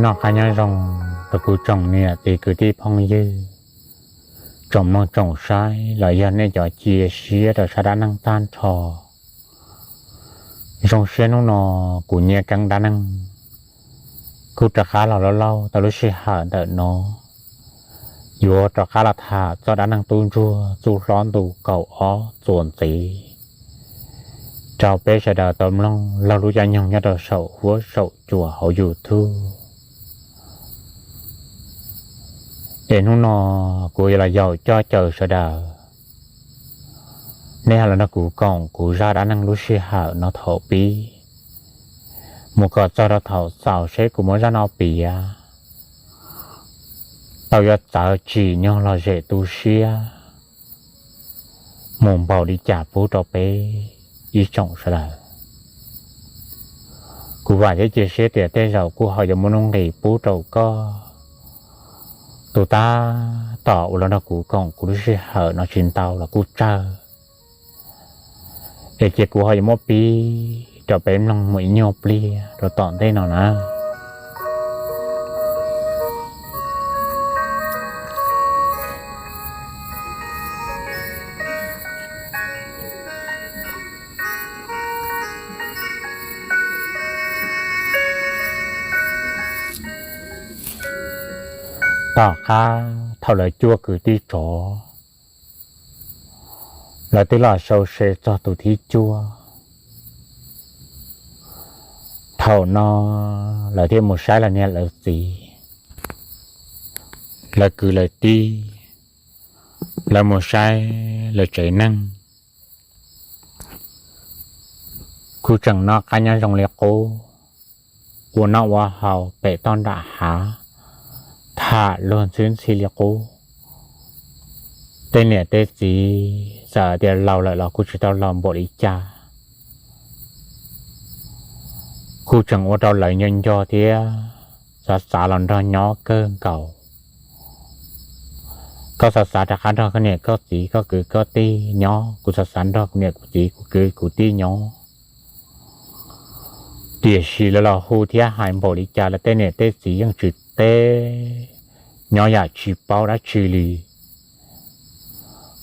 Noj qab nyob zoo rau kuv tsoom niam txiv kwv tij phooj ywg, tsoom mloog tsoom saib los yog nej cov cia siab rau sab dab neeg tag nrho. Zoo siab hnub no kuv Nyiaj Keeb dab neeg kuj rov qab los lauj lauj tau lub sij hawm ntawm no, yuav rov qab los tham txoj dab neeg tub ntsuag txuj hlob ntu kaum ob txuas ntxiv rau peb sawv daws tau mloog laug lub caij nyoog nyob rau saum huab saum cua hauv YouTube. Es hnub no kuv yuav los yaum coj caw sawv daws, nej ho los nrog kuv koom kuv zaj dab neeg lub sij hawm no thaum pib mus kom txog rau thaum xaus seb kuv muab zaj no piav tau yuav txawv tsim nyog lom zem tu siab mus npaum li cas pub rau peb ib tsoom sawv daws. Kuv vam thiab cia siab tias tej zaum kuj ho yuav muaj nuj nqis pub rau koj tus tab tom uas los nrog kuv koom kuv lub sij hawm no tsis ntau los kuj tsawg. Es cia kuv ho yuav muab pib rau peb mloog mus ib nyuag pliag rau tom ntej no na. Tom qab thaum lawv cuaj kwv tij tsov, lawv twb los sau se txog tus thib cuaj. Thaum no lawv thiaj mus saib lawv niam lawv txiv, lawv kwv lawv tij, lawv mus saib lawv tsev neeg kuj tseem noj qab nyob zoo li qub, ua noj ua haus pem toj nram hav, tham luag ntxhwb ntxhi li qub. Tej niam tej txiv txawm tias laus lawm los kuj tsis tau laus npaum li cas, kuj tseem ua rau lawv nco nco thiab xav xav los nrog nyob kawg nkaus. Koj xav xav rov qab nrog koj niam koj txiv koj kwv koj tij nyob, kuv xav xav nrog kuv niam kuv txiv kuv kwv kuv tij nyob. Tiam sis lawv los hu thiab hais npaum li cas los tej niam tej txiv yeej tsis teb, nyob yam tsis paub dab tsi li.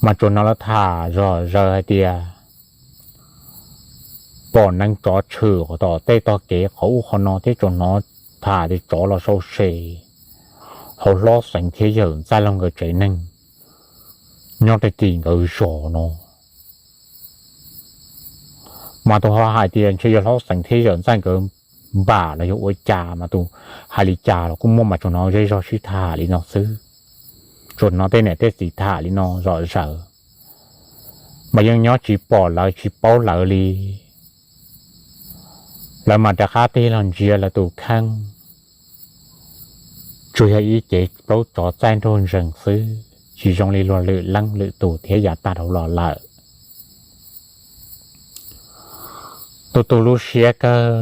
Mas tsuas hnov lawv tham zom zaws hais tias pom neev tsov tshwm tom tej tog kev qhov ub qhov no thiab tsuas hnov tham tias tsov los sau se hauv hlob xeev thiab yawm ntxaij laug nkawd tsev neeg nyob rau tim nkawd zos no. Mas tus ho hais tias ntshe yog hlob xeev thiab yawm ntxaij nkawd npam los yog ua cas mas tus hais li cas los kuj muaj mas tsuas hnov zej zog sib tham li no xwb. Tsuas hnov tej niam tej txiv tham li no zom zaws, mas yeej nyob tsis pom lawv tsis paub lawv li. Lawv mas rov qab tig los ntsia lawv tus kheej, tsuas yog ib cev plaub tsov txaij nraug ntsees xwb, tsis zoo li luag lwm leej lwm tus thiab yav tag dhau los lawm. Tu tu lub siab kawg,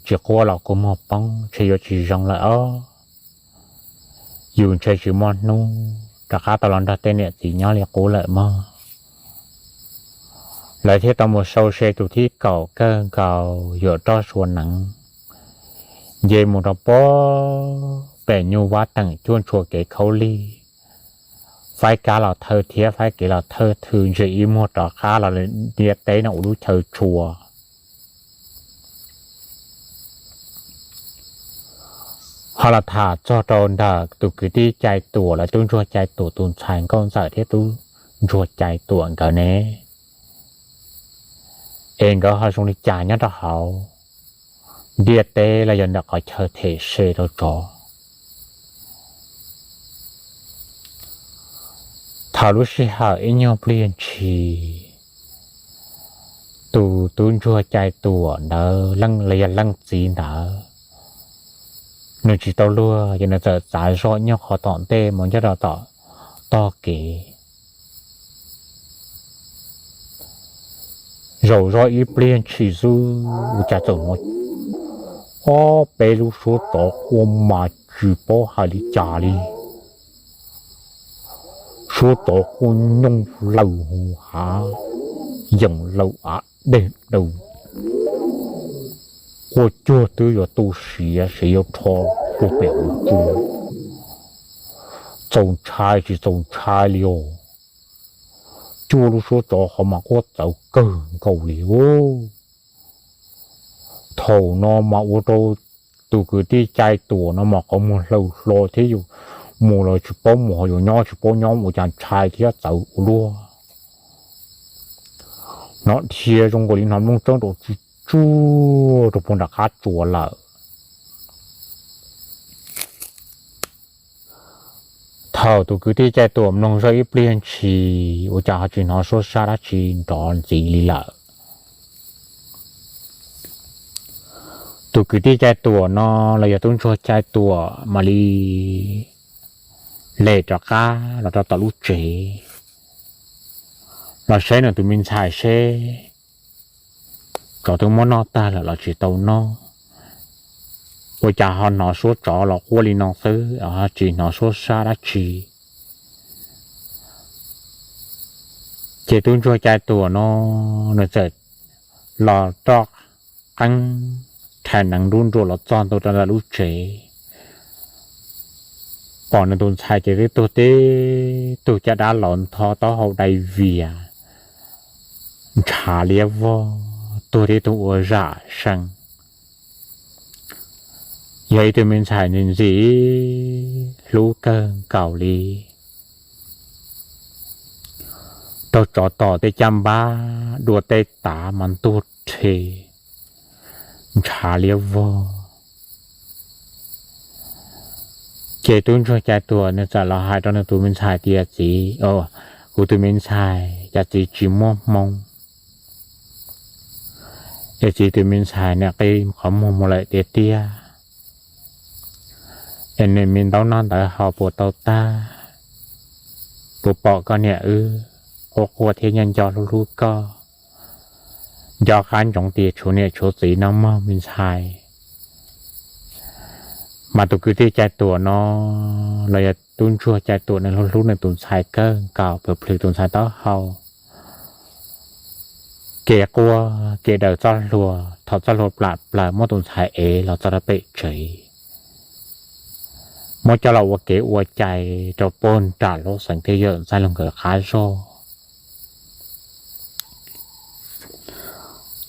tsis quaj los kua muag poob, ntshe yuav tsis zoo lawm os. Yus ntshe tsis muaj hnub rov qab tau los nrog tej niam txiv nyob li qub lawm mog. Lawv thiaj tau mus sau se tus thib kaum kawg nkaus yuam roj sua neev, nce mus rau pem nyuj vab teem cuaj ntshua kev khaub lig, faib kab los thawj thiab faib kev los thawj thw ntsia ib muag rov qab los ntiaj teb no ua lub chaw tshua. Ho los tham txog rau ntawm tus kwv tij Cai Tuam, lawv tub ntsuag Cai Tuam tus ntxhais Nkauj Ntxawm thiab tub ntsuag Cai Tuam nkawd ne, es nkawd ho zoo li cas nyob rau hauv ntiaj teb los yog ntawm qhov chaw them se rau tsov. Thaum lub sij hawm ib nyuag pliag ntshis, tus tub ntsuag Cai Tuam ntawd los yog leej txiv ntawd, nws tsis tau luag ces nws txawm txav zoj nyob qhov tom ntej mus nyob rau tom tog kev. Zaum zoj ib pliag ntshis xwb ua cas txawm hnov ob peb lub suab tsov quaj mas tsis paub hais li cas li. Suab tsov quaj nyooj laws hu hav, yeem laws av dej daws, quaj cuag twb yuav tu siav siav yuav rho. puag pem hauv tsua. Txaus ntshai tsis txaus ntshai li os. Cuaj lub suab tsov qhov mas quaj txawv kawg nkaus li os. Thaum no mas ua rau tus kwv tij Cai Tuam no mas qhov muag hlaws hlo thiab, yus mus los tsis paub mus, ho yus nyob tsis paub nyob, ua cas ntshai thiab txawv ua luaj. Hnov dhia zoo nkaus li hnov nplooj tseeb rau tsuj tsuag rau puag nram qab tsua lawm. Thaum tus kwv tij Cai Tuam mloog zoj ib pliag ntshis ua cas ho tsis hnov suab sab dab tsi nrov ntxiv li lawm. Tus kwv tij Cai Tuam no los yog tub ntsuag Cai Tuam mam li lem rov qab los rau tom lub tsev los saib nws tus me ntxhais seb tsov twb muab noj tag lawm los tsis tau noj. Ua cas ho hnov suab tsov los quaj li no xwb, ho tsis hnov suab sab dab tsi. Ces tub ntsuag Cai Tuam no nws txawm los roj qeeb rhais neev nruab nruas los txog ntua rau ntawm lub tsev, pom nws tus ntxhais ces twb tuag tib tug caj dab laus ntho taub hau dai vias, ntshav liab vog tuag tib tug ua zam sees. Yog ib tug me ntxhais ntxim ntxim hlub kawg nkaus li. Raug tsov tom tej caj npab dua tej tav mas ntuag rhe, ntshav liab vog. Ces tub ntsuag Cai Tuam nws txawm los hais rau nws tus me ntxhais tias, Txiv, kuv tus me ntxhais, cas txiv tsis muaj hmoo es txiv tus me ntxhais niam qi qhov muag mus lawm tiag tiag, es nws me ntaub noj ntawv haus puas tau tag? Puas pom koj niam wb quaj quaj thiab nyob nco hlub hlub koj, nco qab ntsoov tias tshuav niam tshuav txiv no mog me ntxhais. Mas tus kwv tij Cai Tuam no los yog tub ntsuag Cai Tuam nws hlub hlub nws tus ntxhais kawg nkaus, plhws plhws tus ntxhais taub hau, kev quaj kev daws txoj hlua, thom txoj hlua plam plaws muab tus ntxhais ev los txog rau pem tsev, muab coj los ua kev ua cai rau puag nram Hlob Xeem thiab Yawm Ntxaij Laug nkawd qab zog.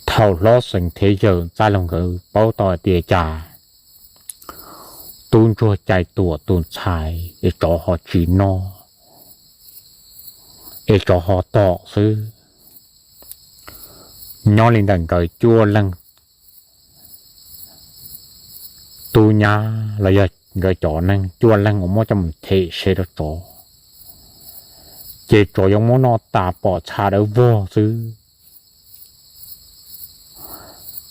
Thaum Hlob Xeem thiab Yawm Ntxaij Laug nkawd paub tau hais tias cas tub ntsuag Cai Tuam tus ntxhais es tsov ho tsis noj, es tsov ho tom xwb, nyob li ntawm nkawd cuaj leeg tub nyab los yog nkawd cov neeg cuaj leeg uas muab coj mus them se rau tsov, ces tsov yuav muab noj tas pom txha dawb vog xwb.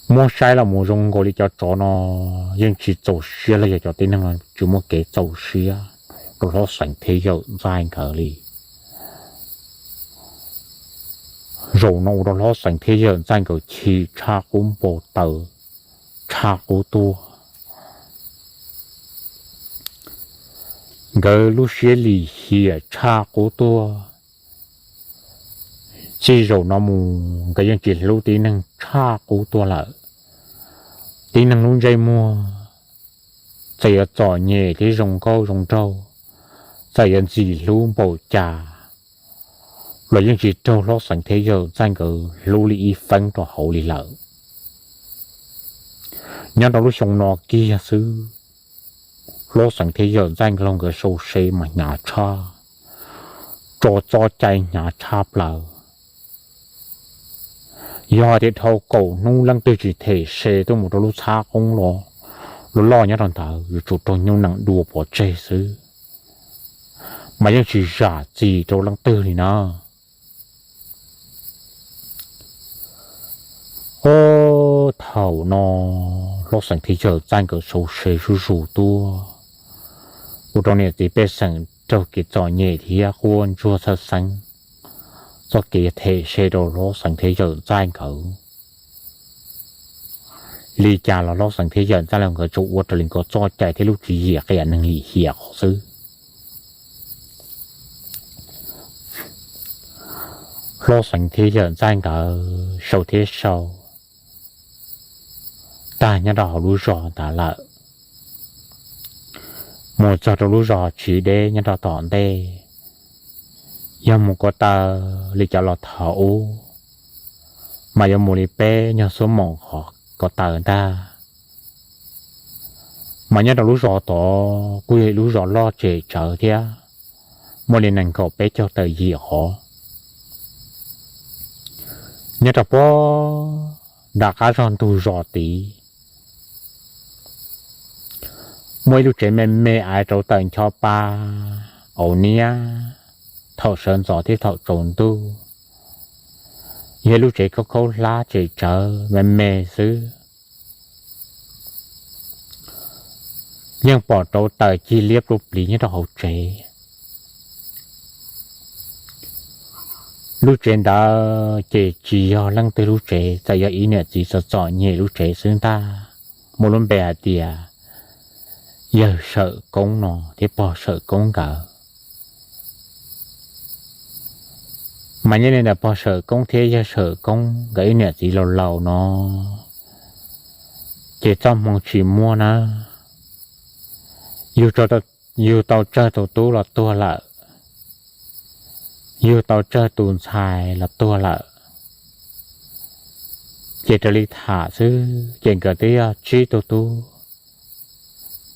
Muab saib los mus zoo nkaus li cov tsov no yeej tsis txaus siab los yog cov tib neeg no tsis muaj kev txaus siab rau Hlob Xeem thiab Yawm Ntxaij nkawd li. Zaum no ua rau Hlob Xeem thiab Yawm Ntxaij nkawd chim tshaj qub npau taws, tshaj qub tuaj. Nkawd lub siab lim hiam tshaj qub tuaj. Txij zaum no mus nkawd yeej tsis hlub tib neeg tshaj qub tuaj lawm. Tib neeg lub ntsej muag, txawm yuav txom nyem thiab zoo nkauj zoo nraug, txawm yuav ntxim hlub npaum cas, los yeej tsis raug Hlob Xeem thiab Yawm Ntxaij nkawd hlub li ib feeb rau hauv li lawm. Nyob rau lub xyoo no kiag xwb, Hlob Xeem thiab Yawm Ntxaij nkawd los nkawd sau se mas hnyav tshaj, tso txoj cai hnyav tshaj plaws. Yog tias dhau kaum hnub leej twg tsis them se tuaj mus rau lub txhab qoob los loj loj nyob rau ntawd yuav tsum raug nyuj nees dua pov tseg xwb, mas yeej tsis zam txim rau leej twg li na. Ob, thaum no Hlob Xeem thiab Yawm Ntxaij nkawd sau se zuj zus tuaj, ua rau niam txiv pej xeem raug kev txom nyem thiab quaj ntsuag txhawj xeeb txoj kev them se rau Hlob Xeem thiab Yawm Ntxaij nkawd. Li cas los Hlob Xeem thiab Yawm Ntxaij los nkawd tsuas ua raws li nkawd txoj cai thiab lub tswv yim qias neeg lim hiam qhov xwb. Hlob Xeem thiab Yawm Ntxaij nkawd sau thiab sau tag nyob rau hauv lub zos ntawd lawm. mus txog rau lub zos Tsiv Deb nyob rau tom ntej. Yog mus ko taw li cov los thaum ub, mas yuav mus li peb nyuag xuab moos qhov ko taw ntag. Mas nyob rau lub zos tod kuj yog ib lub zos loj tsem tsawv thiab, muaj li nees nkaum peb caug tawm yim qhov. Nyob rau puag nram qab zog ntug zos tid, muaj ib lub tsev me me aiv rauv taws ncho pa, au niab, thaum sawv ntxov thiab thaum tsaus ntuj. Yog lub tsev khaub khaub hlab tsem tsawv me me xwb, yeej pom rauv taws cig liab pluj plis nyob rau hauv tsev. Lub tsev ntawd ces tsis yog leej twg lub tsev, txawm yog ib niam txiv txom txom nyem lub tsev xwb ntag, muaj lub npe hais tias yawg Sawm Koob no thiab pog Sawm Koob nkawd. Mas nyob li ntawm pog Sawm Koob thiab yawg Sawm Koob nkawd ib niam txiv laus laus no, ces txoj hmoo tsis muaj na, yug tau tsawg tus tub los tuag lawm, yug tau tsawg tus ntxhais los tuag lawm. Ces raws li tham xwb ces nkawd twb yog tsib tug tub,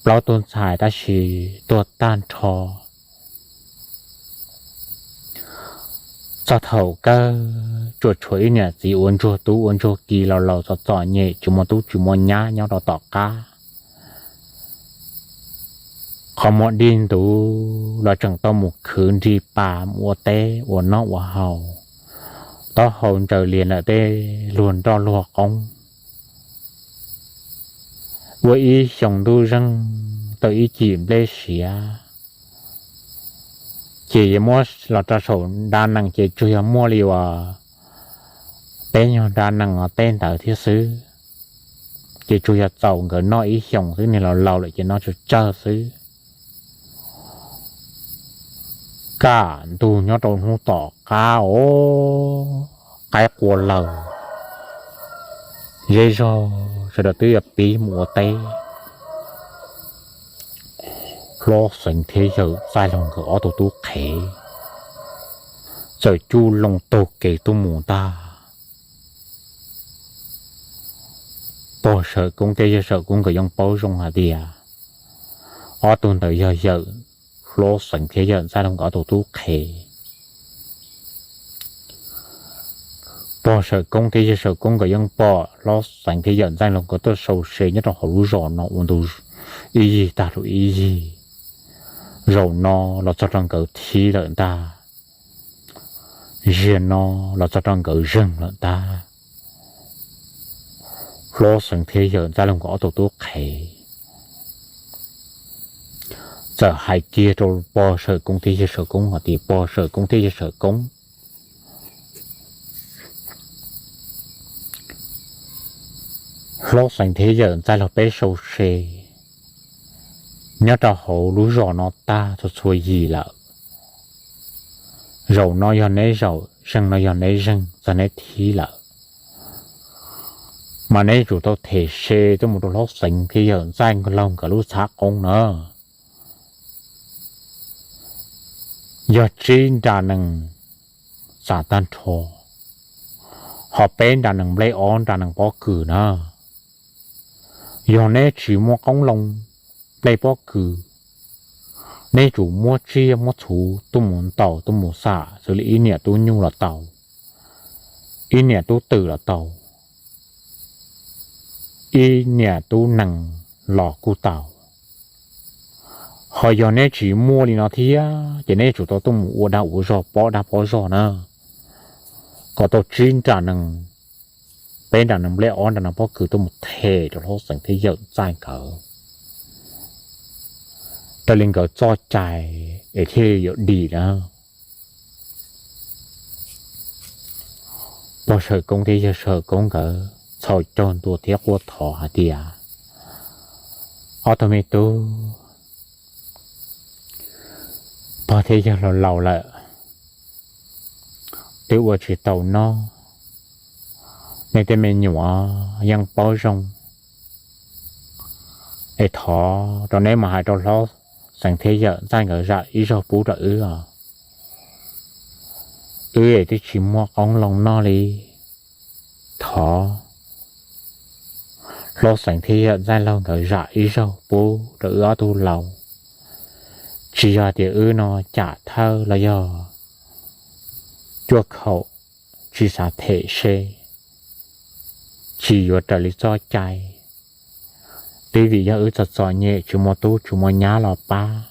plaub tug ntxhais tab sis tuag tag nrho. Txog thaum kawg tsuas tshuav ib niam txiv ua ntsuag tub ua ntsuag ki laus laus txom txom nyem tsis muaj tub tsis muaj nyab nyob rau tom qab. Qhov muag dig ntuv los tseem tau mus khwv nrig pas mus ua teb ua noj ua haus, taub hau ntsaws lias ntawm tej luag nroj luag qoob. Ua ib xyoos ntuj zeeg tau ib cim nplej siav, ces yuav muab los rau saum nra nees ces tsuas yog muaj li uas peb nyuag nra nees tej ntawd thiab xwb. Ces tsuas yog txaus nkawd noj ib xyoos xwb, niag laus laus lawm ces noj tsawg tsawg xwb. Kaj ntug nyob rau hnub tom qab os, qaib qua laws, zej zog sawv daws twb yuav pib mus ua teb. Hlob Xeev thiab yawm Ntxaij Laug nkawd ob tug tub qhev txawm cuj loo taug kev tuaj mus ntag. Pog Sawm Koob thiab yawg Sawm Koob nkawd yeej paub zoo hais tias ob tug ntawd yog yawm Hlob Xeev thiab yawm Ntxaij Laug nkawd ob tug tub qhev. Pog Sawm Koob thiab yawg Sawm Koob nkawd yeej pom Hlob Xeev thiab yawm Ntxaij Laug nkawd tuaj sau se nyob rau hauv lub zos no ua ntu ib yig tag rau ib yig. Zaum no los txog rau nkawd thib lawm ntag, ziag no los txog rau nkawd zeeg lawm ntag. Hlob Xeev thiab yawm Ntxaij Laug nkawd ob tug tub qhev txawm hais kiag rau pog Sawm Koob thiab yawg Sawm Koob hais tias, pog Sawm Koob thiab yawg Sawm Koob, Hlob Xeev thiab yawm Ntxaij Laug peb sau se nyob rau hauv lub zos no tag txhua txhua yim lawm. Zaum no yog neb zaum, zeeg no yog neb zeeg, txog neb thib lawm, mas neb yuav tsum tau them se tuaj mus rau Hlob Xeev thiab yawm Ntxaij Laug nkawd lub txhab qoob na. Yog tsib nra nees txam tag nrho, ho peb nra nees nplej ob nra nees pob kws na. Yog neb tsis muaj qoob loo nplej pob kws, neb tsum muab tsiaj muab txhu tuaj mus ntaus tuaj mus xam xws li ib niam tub nyuj los tau, ib niam tub twm los tau, ib niam tub nees los kuj tau. Ho yog neb tsis muaj li no thiab ces neb tsum tau tuaj mus ua dag ua zog pob dag pob zog na, kom tau tsib nra nees, peb nra nees nplej ob nra nees pob kws tuaj mus them rau Hlob Xeev thiab yawm Ntxaij nkawd, raws li nkawd txoj cai es thiaj yuav dim na. Pog Sawm Koob thiab yawg Sawm Koob nkawd txhos caug ntua thiab quaj thov hais tias, ob tug me tub, pog thiab yawg laus laus lawm, twb ua tsis tau noj, nej tej me nyuam yeej paub zoo, es thov rau neb mus hais rau Hlob Xeem Thiab Yawm Ntxaij nkawd zam ib zaug pub rau wb os. Wb es twb tsis muaj qoob loo noj li. Thov Hlob Xeem Thiab Yawm Ntxaij Laug nkawd zam ib zaug pub rau wb ob tug laus. Tsis yog tias wb no cam thawj los yog cuaj khaum, tsis xav them se, tsis yuav raws li txoj cai, twb vim yog wb txom txom nyem tsis muaj tub tsis muaj nyab los pab,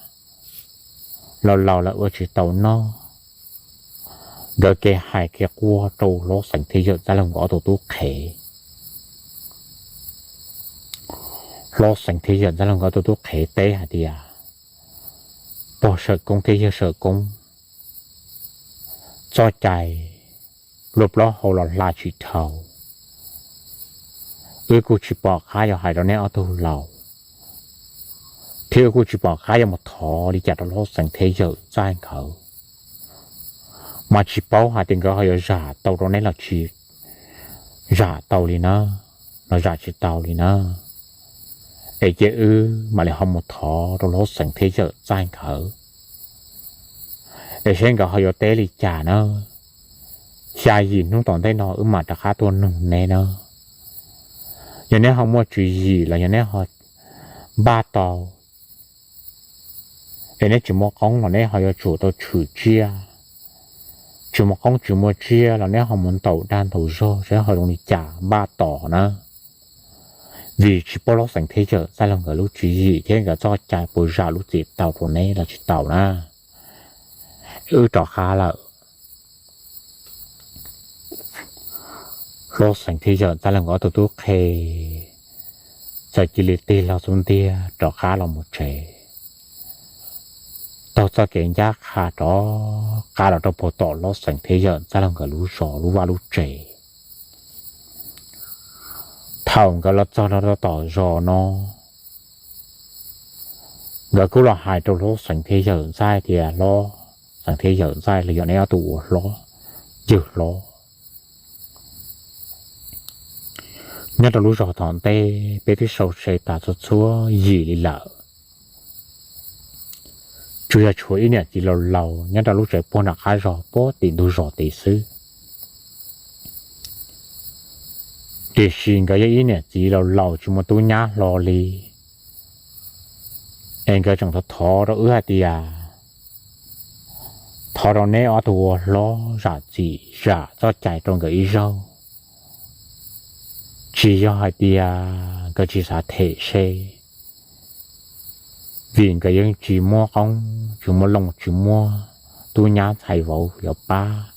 laus laus lawm ua tsis tau noj. Nkawd kev hais kev quaj rau Hlob Xeem Thiab Yawm Ntxaij Laug nkawd ob tug tub qhev. Hlob Xeem Thiab Yawm Ntxaij Laug nkawd ob tug tub qhev teb hais tias, pog Sawm Koob thiab yawg Sawm Koob, txoj cai luag plaub hau los hla tsis dhau. Wb kuj tsis pom qab yuav hais rau neb ob tug laus, thiab wb kuj tsis pom qab yuav mus thov li cas rau Hlob Xeem Thiab Yawm Ntxaij nkawd, mas tsis paub hais tias nkawd ho yuav zam tau rau neb los tsis zam tau li na, los zam tsis tau li na. Es cia wb mam li ho mus thov rau Hlob Xeem Thiab Yawm Ntxaij nkawd, es seb nkawd ho yuav teb li cas na. Xya yim hnub tom ntej no wb mam rov qab tuaj nug neb na. Yog neb ho muaj tswv yim los yog neb ho npaj tau, es neb tsis muaj qoob los neb ho yuav tsum tau tshwm tsiaj. Tsis muaj qoob tsis muaj tsiaj los neb ho mus ntaus dag ntaus zog seb ho zoo li cas npaj tos na. Vim tsis paub Hlob Xeem Thiab Yawm Ntxaij Laug nkawd lub tswv yim thiab nkawd txoj cai puas zam lub txim tau rau neb los tsis tau na. Wb rov qab lawm. Hlob Xeem Thiab Yawm Ntxaij Laug nkawd ob tug tub qhe txawm cia li tig hlo xub ntiag rov qab los mus tsev. Taug txoj kev ncaj qha rov qab los rau puag tom Hlob Xeem Thiab Yawm Ntxaij Laug nkawd lub zos lub vaj lub tsev. Thaum nkawd los txog rau tom zos no, nkawd kuj los hais rau Hlob Xeem Thiab Yawm Ntxaij tias, Hlob Xeem Thiab Yawm Ntxaij, los yog neb ob tug ua hlob yawg hlob, nyob rau lub zos tom ntej peb twb sau se tas txhua txhua yim li lawm. Tsuas yog tshuav ib niam txiv laus laus nyob rau lub tsev puag nram qab zos puag tim ntug zos tid xwb. Tiam sis nkawd yog ib niam txiv laus laus tsis muaj tub nyab hlo li, es nkawd tseem thov thov rau wb hais tias, thov rau neb ob tug ua hlob zam txim zam txoj cai rau nkawd ib zaug. Tsis yog hais tias nkawd tsis xav them se, vim nkawd yeej tsis muaj qoob tsis muaj loo tsis muaj tub nyab ntxhais vauv yuav pab.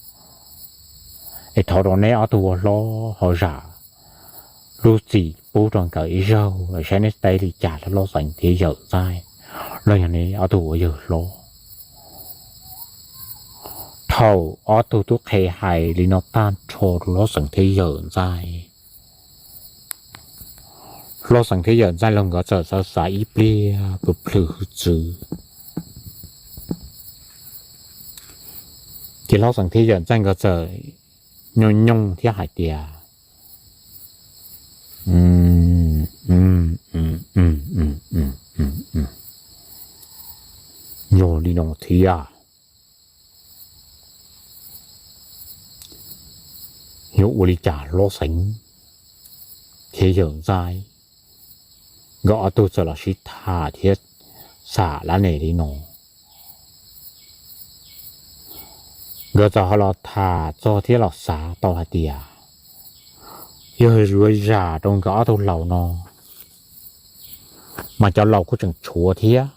Es thov rau neb ob tug ua hlob ho zam lub txim pub rau nkawd ib zaug los saib neb teb li cas rau Hlob Xeem thiab Yawm Ntxaij, los yog neb ob tug ua yawg hlob. Thaum ob tug tub qhe hais li no tag nrho rau Hlob Xeem thiab Yawm Ntxaij, Hlob Xeem thiab Yawm Ntxaij los nkawd txawm xav xav ib pliag pw plhws hwj txwv. Ces Hlob Xeem thiab Yawm Ntxaij nkawd txawm nyooj nyooj thiab hais tias, yog li no thiab, yuav ua li cas Hlob Xeem thiab Yawm Ntxaij nkawd ob tug txawm los sib tham thiab xam lab nes li no. Nkawd txawm ho los tham txog thiab los xav tau hais tias, yog yuav zam rau nkawd ob tug laus no, mas cov laus kuj tseem tshuav thiab,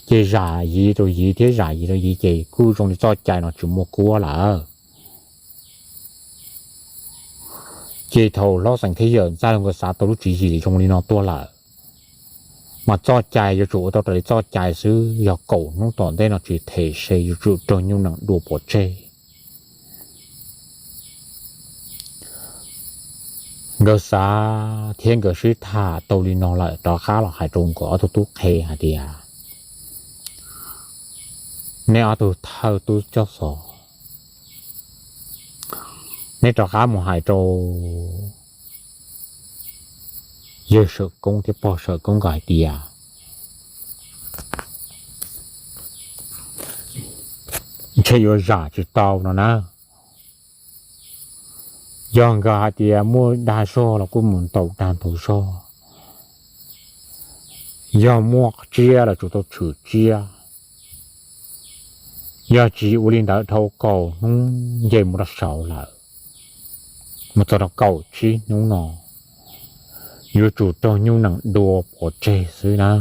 ces zam yiv rau yiv thiab zam yiv rau yiv ces kuj zoo li txoj cai no tsis muaj kuab lawm. Ces thaum Hlob Xeem thiab Yawm Ntxaij nkawd xav tau lub tswv yim zoo li no tuaj lawm, mas txoj cai yuav tsum ua tau raws li txoj cai xwb, yog kaum hnub tom ntej no tsis them se yuav tsum raug nyuj nees dua pov tseg. Nkawd xav thiab nkawd sib tham tau li no lawm rov qab los hais rau nkawd ob tug tub qhe hais tias, neb ob tug thawj tub coj xov, neb rov qab mus hais rau yawg Sawm Koob thiab pog Sawm Koob nkawd hais tias, thiaj yuav zam tsis tau no na. Yog nkawd hais tias muaj dag zog los kuj mus ntaus dag ntaus zog, yog muaj tsiab los tsuas tau tshwm tsiab. Yog tsis ua li ntawd dhau kaum hnub nce mus rau saud lawm, mus txog rau kaum tsib hnub no yuav tsum raug nyuj nees dua pov tseg xwb na.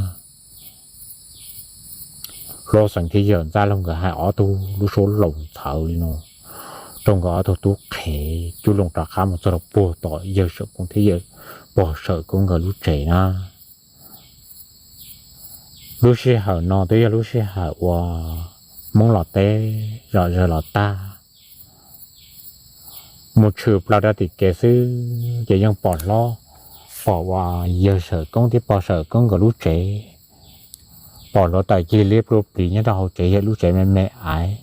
Hlob Xeem thiab yawm Ntxaij Laug nkawd hais ob tug lub suab laus ntxhawv li no rau nkawd ob tug tub qhe, cub loo rov qab mus txog rau puag tom yawg Sawm Koob thiab yawg pog Sawm Koob nkawd lub tsev na. Lub sij hawm no twb yog lub sij hawm uas Hmoob los teb zom zaws los tag, mus tshwm plaws rau tim kev xwb ces yeej pom hlob, pom uas yawg Sawm Koob thiab pog Sawm Koob nkawd lub tsev, pom hluav taws cig liab plua plis nyob rau hauv tsev, yawg lub tsev me me aiv,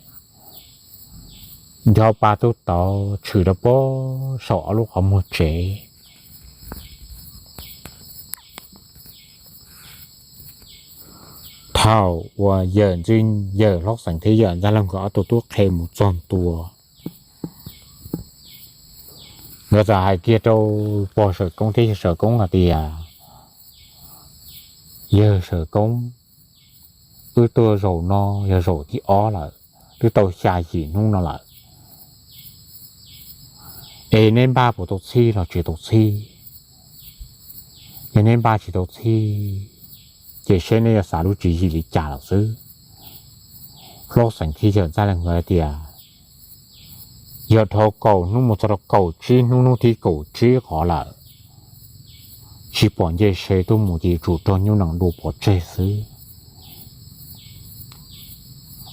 nco pa tub tauv tshwm rau puag saum ob lub qhov muag tsev. Thaum uas yawm Ntxwj, yawm Hlob Xeem thiab yawm Ntxaij Laug nkawd ob tug tub qhe mus txog ntua, nkawd txawm hais kiag rau pog Sawm Koob thiab yawg Sawm Koob hais tias, yawg Sawm Koob, wb tuaj zaum no yog zaum thib ob lawm, twb tau xya yim hnub no lawm, es neb npaj puas tau txhij los tsis tau txhij? Yog neb npaj tsis tau txhij, ces seb neb yuav xav lub tswv yim li cas lawm xwb. Hlob Xeem thiab yawm Ntxaij Laug nkawd hais tias, yog dhau kaum hnub mus txog rau kaum tsib hnub, hnub thib kaum tsib qhov lawm, tsis pom nce se tuaj mus ces yuav tsum raug nyuj nees dua pov tseg xwb.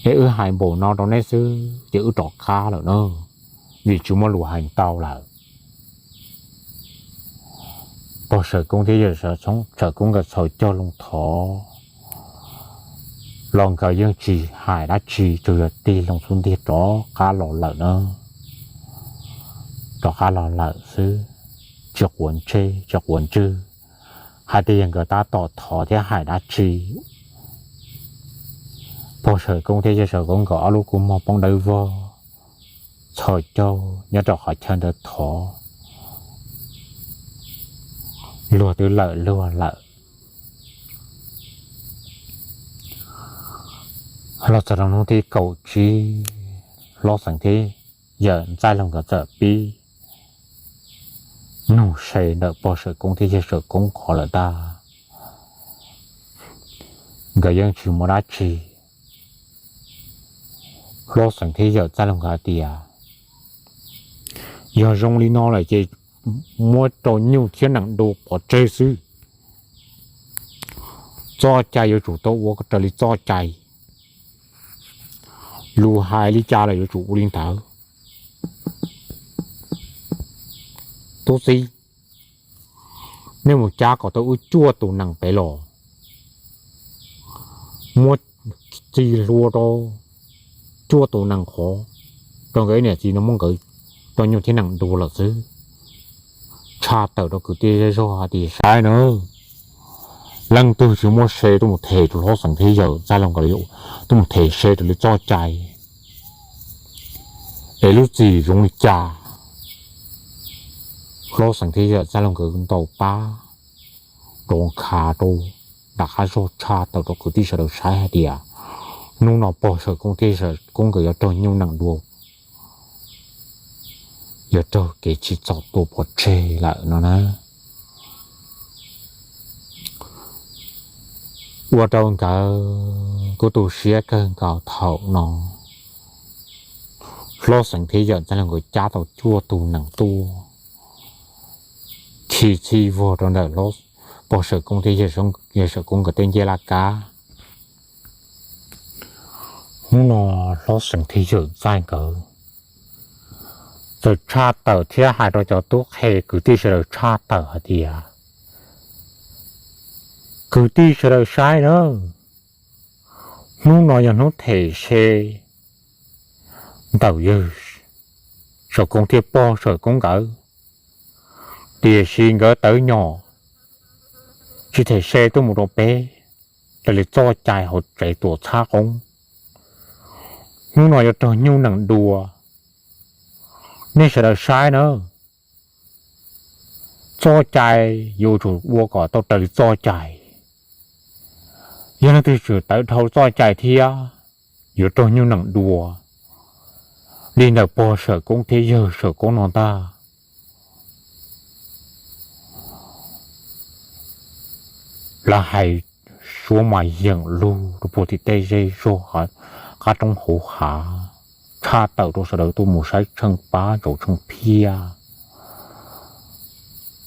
Es wb hais npaum no rau neb xwb ces wb rov qab lawm na, vim tsis muaj lus hais ntau lawm. Pog Sawm Koob thiab yawm Sawm Koob nkawd txhos caug loo thov los nkawd yeej tsis hais dab tsi, tsuas yog tig loo xub ntiag rov qab los lawm na. Rov qab los lawm xwb, tsis quav ntsej tsis quav ntswg, hais tias yog nkawd tab tom thov thiab hais dab tsi. Pog Sawm Koob thiab yawm Sawm Koob nkawd ob lub kua muag poob dawb vog, txhos caug nyob rau qhov chaw ntawd thov, luag twb lawm luag lawm. Los txog rau hnub thib kaum tsib, Hlob Xeem thiab yawm Ntxaij Laug nkawd txawm pib nug se ntawm pog Sawm Koob thiab yawg Sawm Koob qhov lawm ntag. Nkawd yeej tsis muaj dab tsi. Hlob Xeem thiab yawm Ntxaij Laug nkawd hais tias, yog zoo li no lawm ces muab rau nyuj thiab nees dua pov tseg xwb. Txoj cai yuav tsum tau ua raws li txoj cai, lus hais li cas los yuav tsum ua li ntawd. Tub txib, nej mus cab kom tau wb cuaj tus nees pem los, muab txi hlua rau cuaj tus nees qhov, rau nkawd ib niam txiv no muab nkawd rau nyuj thiab nees dua lawm xwb. Tshaj tawm rau kwv tij zej zog hais tias saib na, leej twg tsis muaj se tuaj mus them rau Hlob Xeem thiab yawm Ntxaij Laug nkawd, tuaj mus them se rau li txoj cai es lub txim zoo li cas. Hlob Xeem thiab yawm Ntxaij Laug nkawd ntaus pab rov qab rau nram qab zog tshaj tawm rau kwv tij sawv daws saib hais tias hnub no pog Sawm Koob thiab Sawm Koob nkawd yuav raug nyuj nees dua, yuav raug kev tsim txom tua pov tseg lawm no na. Ua rau nkawd kuj tu siab kawg nkaus thaum no. Hlob Xeem thiab yawm Ntxaij Laug nkawd cab tau cuaj tus nees tuaj, khi txhij vog rau ntawm pog Sawm Koob thiab yawm Sawm Koob nkawd tej ncej laj kab. Hnub no Hlob Xeem thiab yawm Ntxaij nkawd txawm tshaj tawm thiab hais rau cov tub qhe kwv tij sawv daws tshaj tawm hais tias, kwv tij sawv daws saib na, hnub no yog hnub them se ntawm yawg Sawm Koob thiab pog Sawm Koob nkawd, tiam sis nkawd tawv nyom tsis them se tuaj mus rau peb raws li txoj cai hauv tsev tuam txhab qoob. Hnub no yuav raug nyuj neem dua, nej sawv daws saib na. Txoj cai yuav tsum ua kom tau raws li txoj cai. Yog leej twg tseem tawv dhau txoj cai thiab, yuav raug nyuj neem dua li ntawm pog Sawm Koob thiab yawg Sawm Koob no ntag. Lawv hais suab mas yeem lug rau puag tim tej zej zog qab roob hauv hav, tshaj tawm rau sawv daws tuaj mus saib tsheej pab ntsaum tsheej phiaj.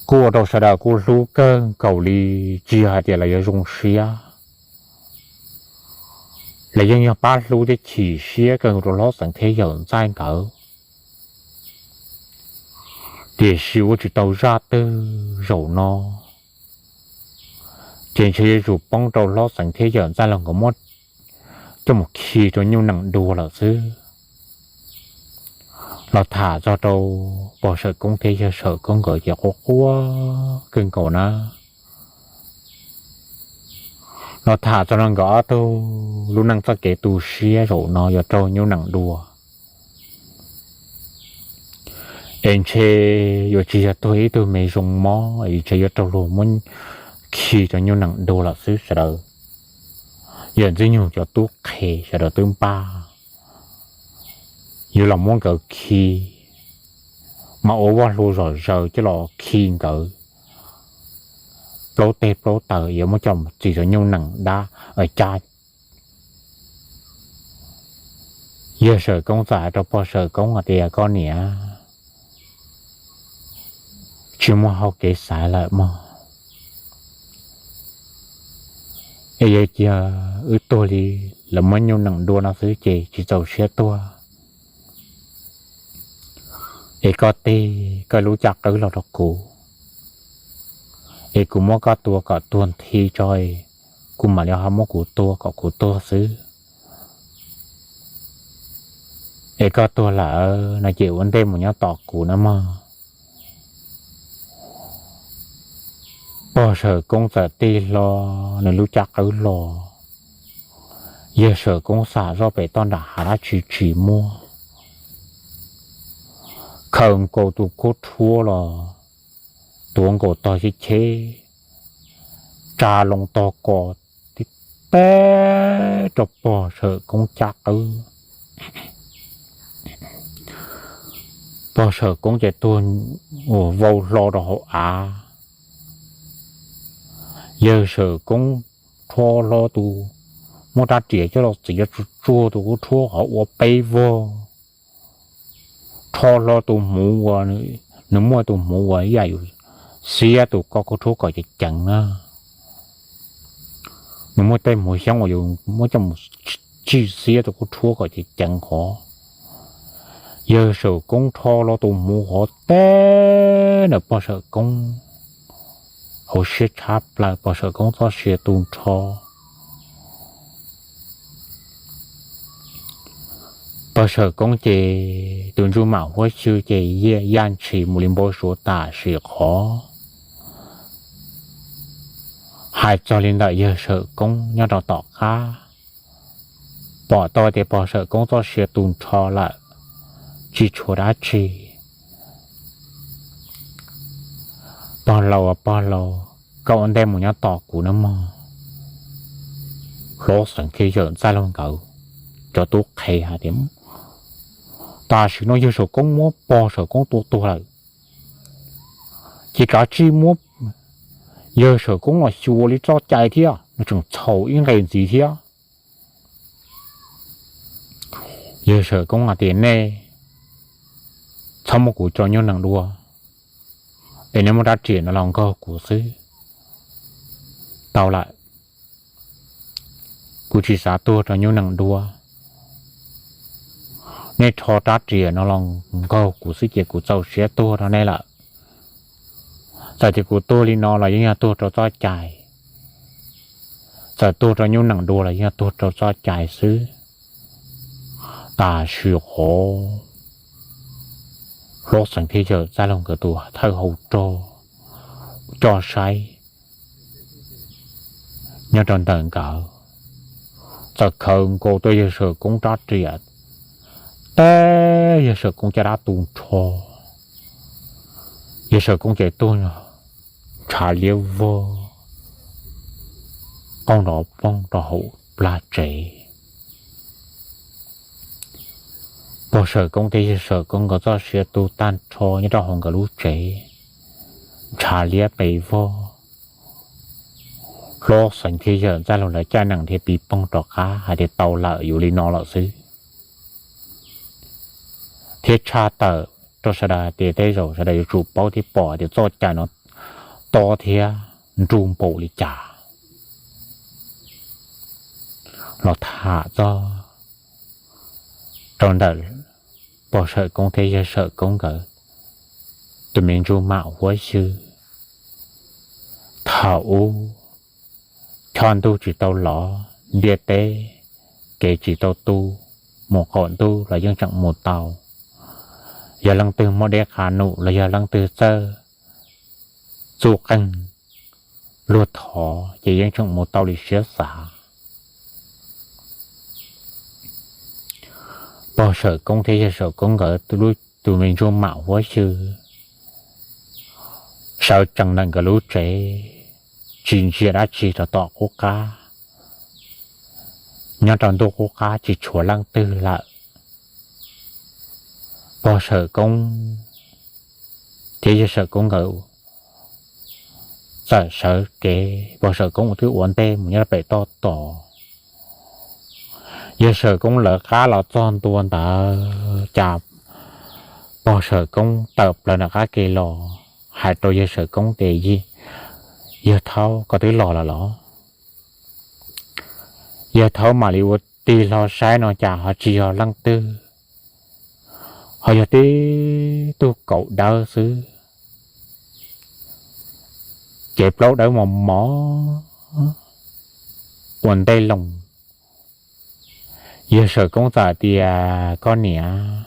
Kuj ua rau sawv daws kuj hlub kawg nkaus li, tsis yog hais tias lawv yuav zoo siab, lawv yeej yog pab hlub thiab chim siab kawg rau hlob Xeev thiab yawm Ntxaij nkawd. Tiam sis ua tsis tau zaj twg zaum no, ces ntshe yuav tsum poob rau hlob Xeev thiab yawm Ntxaij los nkawd muab coj mus khi rau nyuj neem dua lawm xwb. Los tham txog rau pog Sawm Koob thiab yawg Sawm Koob nkawd ces quaj quaj kawg nkaus na. Los tham txog no nkawd ob tug lub neej txoj kev tu siab zaum no yuav raug nyuj neem dua, es ntshe yuav tsis yog tuag ib tug me zoo mob es ntshe yuav raug luag muab khi rau nyuj neem dua lawm xwb sawv daws. Yawm Ntxwg Nyug cov tub qhe sawv daws twb npaj, yuav los muab nkawd khi, mas ua vaj hlua zom zaws coj los khi nkawd plaub teg plaub taw yuav muab coj mus txi rau nyuj neem dab cab. Yawg Sawm Koob txawm hais rau pog Sawm Koob hais tias, koj niam, tsis muaj hauv kev xaiv lawm mog. Es yog cia wb tuag li lawv muab nyuj neem dua no xwb ces tsis txaus siab tuag. Es koj tig koj lub caj qwb los rau kuv, es kuv muab koj tua kom tuag nthi tso, kuv mam li ho muab kuv tua kom kuv tuag xwb. Es koj tuag lawm no ces ua ntej mus nyob tos kuv na mog. Pog Sawm Koob txawm tig hlo nws lub caj qwb los. Yawg Sawm Koob xam zoj pem toj nram hav dab tsi tsis muaj, khaws nkaus tus khaub rhuab los, tuav nkaus tog cheb cheb, tsa loo tog kos tib teb rau pog Sawm Koob caj qwb. Pog Sawm Koob ces tuag vau hlo rau hauv av. Yawg Sawm Koob rho hlo tus, muab rab riam coj los txiav tsuag tsuag tus khaub rhuab qhov ua peb vog, rho hlo tus hmuv uas, nws muaj tus hmuv uas ib yam yus xiab tus ko khaub rhuab kom ceev ceev na. Nws muaj tej hmuv xyoob uas yus muab coj mus tsij xiab tus khaub rhuab kom ceev ceev qhov. Yawg Sawm Koob rho hlo tus hmuv hov teb ntawm pog Sawm Koob hauv siab tshab plaws, pog Sawm Koob txoj sia tu nrho. Pog Sawm Koob ces tus ntsuj mam huab xyw ces yaj ntshis mus li npau suav tam sim qhov. Hais txog li ntawm yawg Sawm Koob nyob rau tom qab, pom tau tias pog Sawm Koob txoj sia tu nrho lawm, tsis tshuav dab tsi. Pog laus, pog laus, koj ua ntej mus nyob tos kuv nawb mog. Hlob Xeem thiab yawm Ntxaij Lauj nkawd cov tub qhe hais tias, tam sim no yawg Sawm Koob muab pog Sawm Koob tua tuag lawm, ces kav tsij muab yawg Sawm Koob los xyuas li txoj cai thiab, nws tseem txhaum ib nqe ntxiv thiab. Yawg Sawm Koob hais tias, nej txhob muab kuv tso nyuj nees dua, es nej muab rab riam no los nkaug kuv xwb tau lawm. Kuv tsis xav tuag rau nyuj nees dua. Nej rho rab riam no los nkaug kuv xwb ces kuv txaus siab tuag rau nej lawm. Txawm tias kuv tuag li no los yeej yog tuag rau txoj cai, txawm tuag rau nyuj nees dua los yeej yog tuag rau txoj cai xwb. Tam sim qhov Hlob Xeem thiab yawm Txaj Laug nkawd tus thawj hauv rog coj saib nyob rau ntawm nkawd, txawm khaws nkaus tuaj yawg Sawm Koob rab riam Yawg Sawm Koob caj dab tu nrho, Yawg Sawm Koob ces tuag ntshav liab vog, qaug nrov poog rau hauv plag tsev. Pog Sawm Koob thiab Yawg Sawm Koob nkawd txoj sia tu tag nrho nyob rau hauv nkawd lub tsev, ntshav liab pes vog. Hlob Xeev thiab Yawm Ntxaij Laug lawv caij nees thiab piv poog rov qab hais tias tau lawm, yuav li no lawm xwb, thiab tshaj tawm rau sawv daws hais tias tej zaum sawv daws yuav tsum paub thiab pom tias txoj cai no tob thiab nruj npaum li cas. Los tham txog rau ntawm Pog Sawm Koob thiab Yawg Sawm Koob nkawd tus me ntsuj mam huab xyw. Thaum ub, choj ntuj tsis tau lov, ntiaj teb kev tsis tau tu, mus qaum ntuj los yeej tseem mus tau. Yog leej twg muaj dej qab num los yog leej twg txawj txuj qeej luag thov ces yeej tseem mus tau li siab xav. Pog Sawm Koob thiab Yawg Sawm Koob nkawd tus me ntsuj mam huab xyw sawv tsees ntawm nkawd lub tsev, tsis ntsia dab tsi rau tom qub qab. Nyob rau ntuj qub qab tsis tshuav leej twg lawm. Pog Sawm Koob thiab Yawg Sawm Koob nkawd txawm sawv kev, Pog Sawm Koob twb ua ntej mus nyob rau pem toj tos. Yawg Sawm Koob lawv qab los txog ntua ntawd cas Pog Sawm Koob tawm plaws nram qab ke los hais rau Yawg Sawm Koob tias, Yawg Thaub, koj twb los lawm los? Yawg Thaub mam li ua tig hlo saib no cas ho tsis yog leej twg, ho yog tib tug kaum dawb xwb, ces plaub dawb mos mos ua ntej loo. Yawg Sawm Koob txawm tias, Koj niam,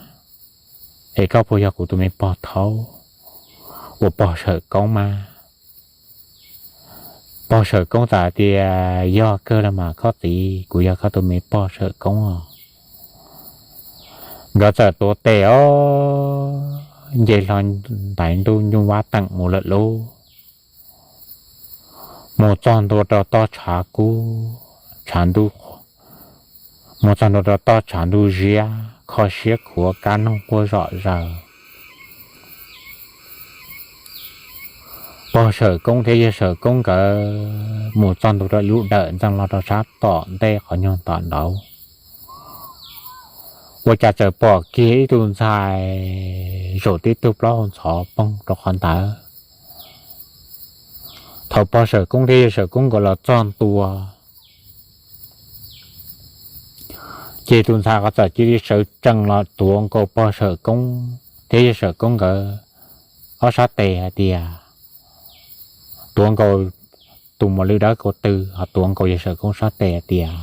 es koj puas yog kuv tus me pog Thaub uas Pog Sawm Koob mas? Pog Sawm Koob txawm tias, Yog kawg los mas koj txiv, kuv yog koj tus me pog Sawm Koob os. Nkawd txawm tuav tes os, nce hlo ntaiv ntuj nyuj vab teem mus lawm lauj. Mus txog ntua rau toj tshav kub, tshav ntuj, mus txog ntua rau toj tshav ntuj ziab, kho siab khuav kab noog quaj zom zaws. Pog Sawm Koob thiab Yawg Sawm Koob nkawd mus txog ntua rau lub dawm ntxeev los rau sab tom ntej qhov nyuag tom nraud, ua cas txawm pom kiag ib tug ntxhais zaum tib tug plaub hau ntxhov poog rau qhov ntawd. Thaum Pog Sawm Koob thiab Yawg Sawm Koob nkawd los txog ntua, ces tus ntxhais ko txawm cia li sawv tsees los tuav nkaus Pog Sawm Koob thiab Yawg Sawm Koob nkawd ob sab tes hais tias, tuav nkaus tus muas lwj dawb kaus tw ho tuav nkaus Yawg Sawm Koob sab tes hais tias,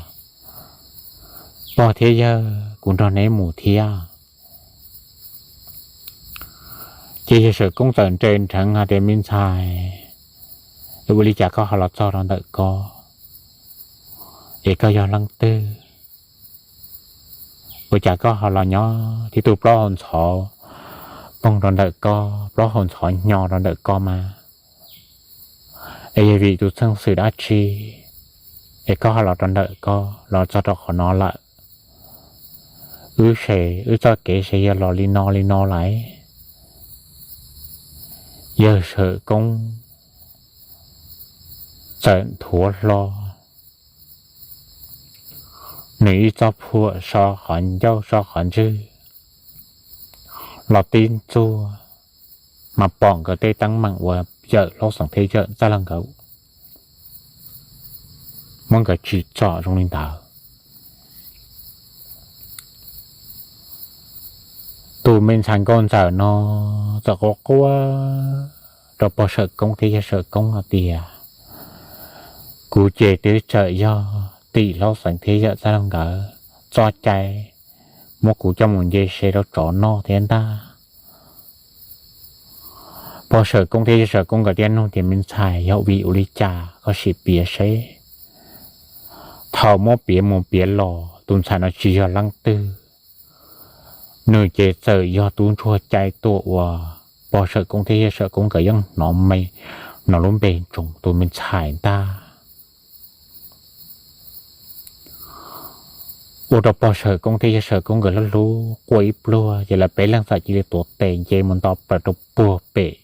Pog thiab yawg, kuv nrog neb mus thiab. Ces Yawg Sawm Koob txawm nres nrheev hais tias, Me ntxhais, es ua li cas koj ho los txog rau ntawm ko? Es koj yog leej twg? Ua cas koj ho los nyob tib tug plaub hau ntxhov poog rau ntawm ko, plaub hau ntxhov hnyo rau ntawm ko mas? Es yog vim tus txheej xwm dab tsi es koj ho los rau ntawm ko, los txog rau qhov no lawm? Wb se, wb txoj kev se yog los li no li no lawm. Yawg Sawm Koob txawm nthuav hlo nws ib txoj phuam so qhov ncauj so qhov ntswg los tib ntxuag, mas pom nkawd tej teeb meem uas Yawm Hlob Xeem thiab Yawm Ntxaij Laug nkawd muab nkawd tsim txom zoo li ntawd. Tus me ntxhais nkauj ntxawm no txawm quaj quaj rau Pog Sawm Koob thiab Yawg Sawm Koob hais tias, Kuv ces twb txawm yog tim Hlob Xeem thiab Yawm Ntxaij Laug nkawd txoj cai muab kuv coj mus nce se rau tsov noj thiab ntag. Pog Sawm Koob thiab Yawg Sawm Koob nkawd thiaj nug tias, Me ntxhais, yog vim ua li cas koj sim piav seb? Thaum muab piav mus piav los tus ntxhais no tsis yog leej twg, Nws ces txawm yog tub ntsuag cai tuaj ua pog Sawm Koob thiab yawg Sawm Koob nkawd yeej hnov me, hnov lub npe ntsoov tus me ntxhais ntag. Ua rau pog Sawm Koob thiab yawg Sawm Koob nkawd hlub hlub quaj ib pluag ces lawv peb leeg txawm cia li tuav tes nce mus nto plaws rau puag pem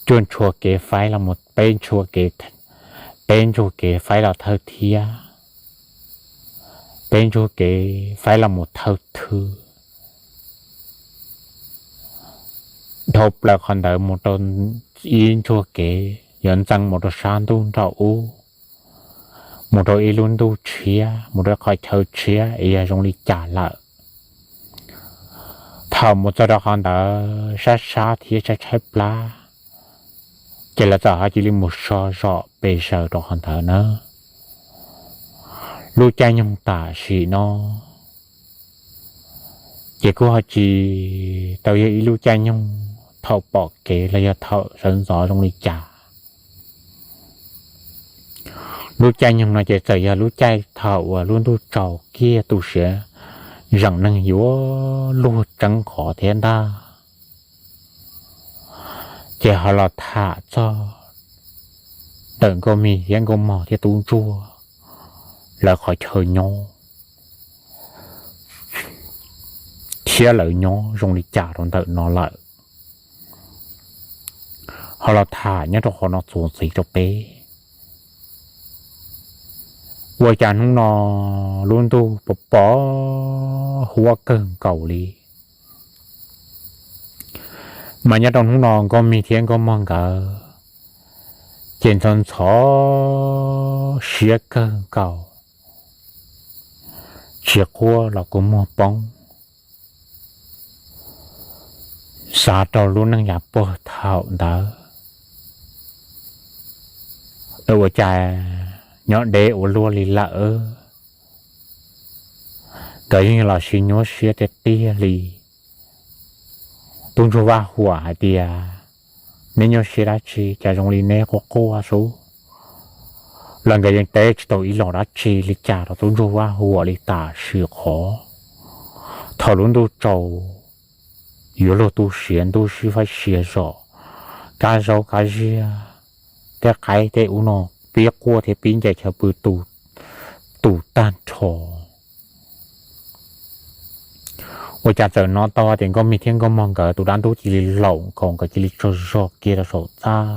cuaj ntshua kev faib los mus, peb ntshua kev, peb ntshua kev faib los thawj thiab, peb ntshua kev faib los mus thawj thwb. Dhau plaws qhov ntawd mus rau ib ntshua kev yuav ntxeev mus rau sab ntuj nraum ub, mus rau ib lub ntuj tshiab, mus rau qhov chaw tshiab es yog zoo li cas lawm. Thaum mus txog rau qhov ntawd sab sab thiab tshaib tshaib plab, ces lawv txawm ho cia li mus so zom pes zaws rau qhov ntawd na. Lub caij nyoog tam sim no ces kuj ho tsis tau yog ib lub caij nyoog thaum pom kev los yog thaum sawv ntxov zoo li cas. Lub caij nyoog no ces txawm yog lub caij thaum uas lub ntuj tsaus kiag tu siav, zeem neeg yuav luag tseeb qhov thiab ntag. Ces ho los tham txog ntawm Nkauj Mim thiab Nkauj Mog thiab Tub Ntsuag lawv qhov chaw nyob thiab lawv nyob zoo li cas rau ntawm no lawm. Ho los tham nyob rau qhov no txuas ntxiv rau peb. Ua cas hnub no lub ntuj pos pos huab kawg nkaus li, mas nyob rau hnub no Nkauj Mim thiab Nkauj Mog nkawd ces ntxhov ntxhov siab kawg nkaus, tsis quaj los kua muag poob. Xav rau lub neej yav puag thaum ntawd, ua cas nyob deb ua luaj li lawm. Nkawd yeej los sib nyuaj siab tiag tiag li. Tub Ntsuag Vaj Huam hais tias, neb nyuaj siab dab tsi cas zoo li neb quaj quaj sub? Los nkawd yeej teb tsis tau ib los dab tsi li cas rau Tub Ntsuag Vaj Huam li tam sim qhov. Thaum lub ntuj tsaus yuav luag tu siav, ntuj sib faib siav zom, kab zaub kab ziag, tej qaib tej ub no pib quaj thiab pib ncaim chaw pw tus tag nrho. Ua cas txawm hnov tau tias Nkauj Mim thiab Nkauj Mog nkawd tus dab ntub cia li laus nkaus, nkawd cia li tsaug zog kiag rau saum txaj.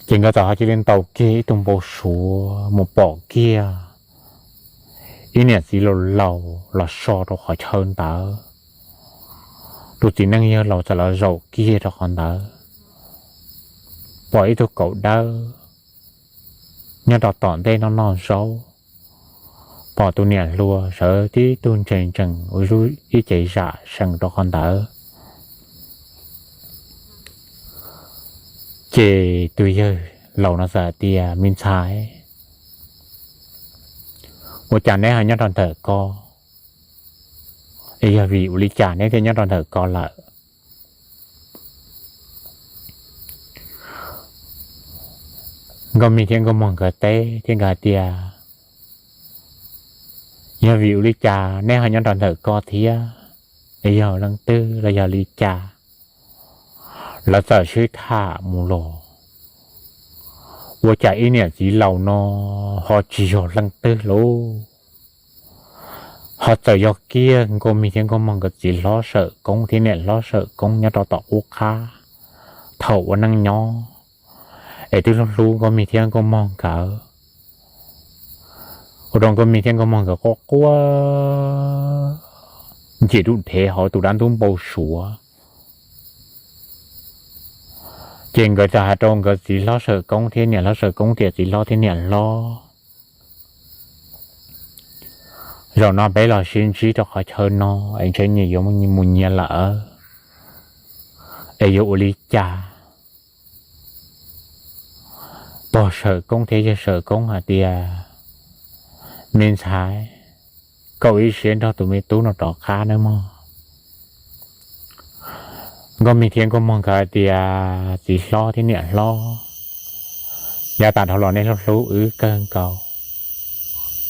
Ces nkawd txawm ho cia li ntaus kiag ib tug npau suav mus pom kiag ib niam txiv laus laus los so rau qhov chaw ntawd. Tus txiv neej yawg laus txawm los zaum kiag rau qhov ntawd, pom ib tug kaum dawb nyob rau tom ntej noj noj zaub, pom tus niam hluas sawv tib tug ntsees ntsees ua ib ce zam sees rau qhov ntawd. Ces tus yawg laus no txawm hais tias, me ntxhais, ua cas neb ho nyob rau ntawm ko? Es yog vim ua li cas neb thiaj nyob rau ntawm ko lawm? Nkauj Mim thiab Nkauj Mog nkawd teb thiab nkawd hais tias, yog vim ua li cas neb ho nyob rau ntawm ko thiab? Es yog leej twg los yog li cas? Lawv txawm sib tham mus los, ua cas ib niam txiv laus no ho tsis yog leej twg lauj. Ho txawm yog kiag Nkauj Mim thiab Nkauj Mog nkawd txiv hlob Sawm Koob thiab niam hlob Sawm Koob nyob rau tom qub qab thaum ua neej nyob, es twb hlub hlub Nkauj Mim thiab Nkauj Mog nkawd. Ua rau Nkauj Mim thiab Nkauj Mog nkawd quaj quaj ncim dub dhev hauv tus dab ntub npau suav. Ces nkawd txawm hais rau nkawd txiv hlob Sawm Koob thiab niam hlob Sawm Koob tias, txiv hlob thiab niam hlob, zaum no peb los sib ntsib rau qhov chaw no es ntshe nyias yuav mus nyias lawm, es yuav ua li cas? Pog Sawm Koob thiab yawg Sawm Koob hais tias, me ntxhais, koj ua ib siab nrog tus me tub no rov qab nawb mog. Nkauj Mim thiab Nkauj Mog nkawd hais tias, txiv hlob thiab niam hlob, yav tas dhau los nej hlub hlub wb kawg nkaus,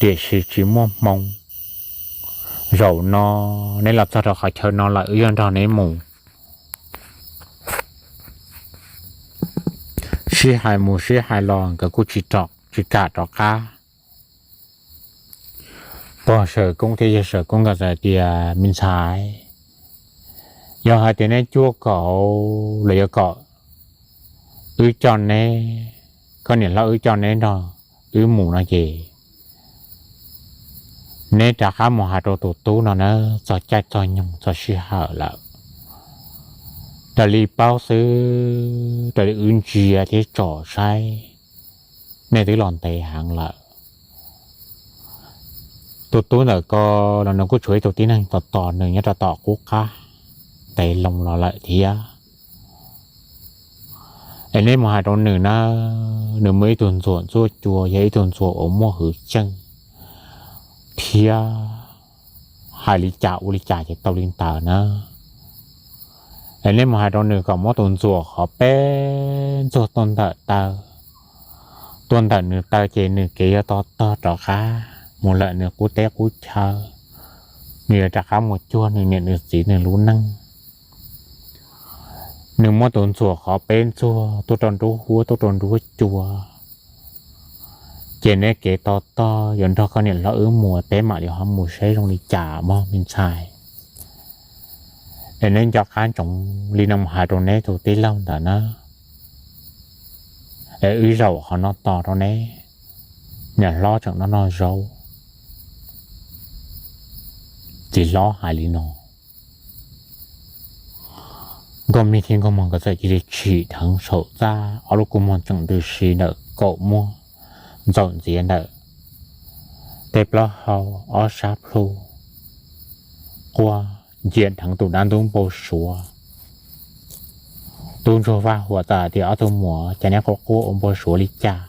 tiam sis tsis muaj hmoo, Zaum no neb los txog rau qhov chaw no lawm, wb yuav nrog neb mus. Sib hais mus sib hais los nkawd kuj tsis rov, tsis kam rov qab. Pog Sawm Koob thiab yawg Sawm Koob nkawd txawm hais tias, Me ntxhais, yog hais tias neb cuaj kaum los yog kom wb coj neb, koj niam hlob wb coj neb nrog wb mus no ces neb rov qab mus hais rau tus tub no na, txog caij txog nyoog txog sij hawm lawm, raws li paub xwb, raws li wb ntsia thiab tsom saib, nej twb los ntev heev lawm. Tus tub ntawm ko los nws kuj tshuav ib tug tib neeg tos tos nws nyob rau tom qub qab ntev loo los lawm thiab. Es neb mus hais rau nws na, nws muaj ib tug ntxuam ntxuaj cua, yog ib tug ntxuam uas muaj hwj chim thiab hais li cas ua li cas ces tau li ntawd na. Es neb mus hais rau nws kom muab tus ntxuam qhov peb ntxuag tuaj ntawm taw, tuaj ntawm nws taw ces nws kev yuav to tog rov qab mus lawm nws qub teb qub chaw, nws yuav rov qab mus cuag nws niam nws txiv nws lub neej. Nws muab tus ntxuam qhov peb ntxuag tuaj rau nruab huab tuaj rau nruab cua, ces neb kev to tog yuav nrog koj niam hlob wb mus, peb mam li ho mus saib zoo li cas mog me ntxhais. Es neb nco qab ntsoov li no mus hais rau neb tus tij laug ntawd na. Es wb zaum qhov no tos rau neb, niam hlob tseem noj noj zaub. Txiv hlob hais li no, Nkauj Mig thiab Nkauj Mog nkawd txawm cia li tsim dheev saum txaj, ob lub kua muag tseem ntws si ntawm kaum muag ntxaum ntxiav ntawm tej plaub hau, ob sab plhu quaj ncia dheev tus dab ntub npau suav. Tub ntsuag Vaj Huam txawm hais tias, Ob tug muam, cas neb quaj quaj ua npau suav li cas?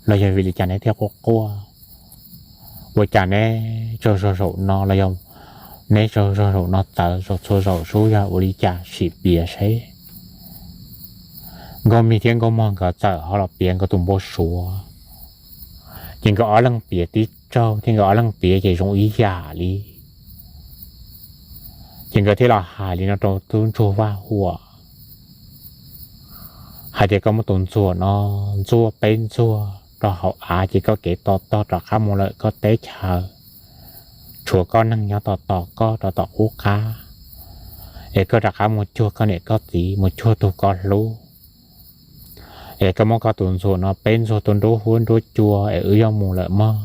Los yog vim li cas neb thiaj quaj quaj? Ua cas neb tsaug zog zaum no los yog neb tsaug zog zaum no txawv, zaum txhua zaum sub yog ua li cas sim piav seb. Nkauj Mig thiab Nkauj Mog nkawd txawm ho los piav nkawd tus npau suav, ces nkawd ob leeg piav tib tsaug thiab nkawd ob leeg piav ces zoo ib yam li. Ces nkawd thiaj los hais li no rau tub ntsuag Vaj Huam, hais tias, Koj muab tus ntxuam no ntxuaj peb ntxuag rau hauv av ces koj kev to tog rov qab mus lawm koj teb chaws, tshuav koj neeg nyob tos tos koj rau tom qub qab, es koj rov qab mus cuag koj niam koj txiv, mus cuag tus koj hlub. Es koj muab koj tus ntxuam no peb ntxuag tuaj nruab huab nruab cua es wb yuav mus lawm mog.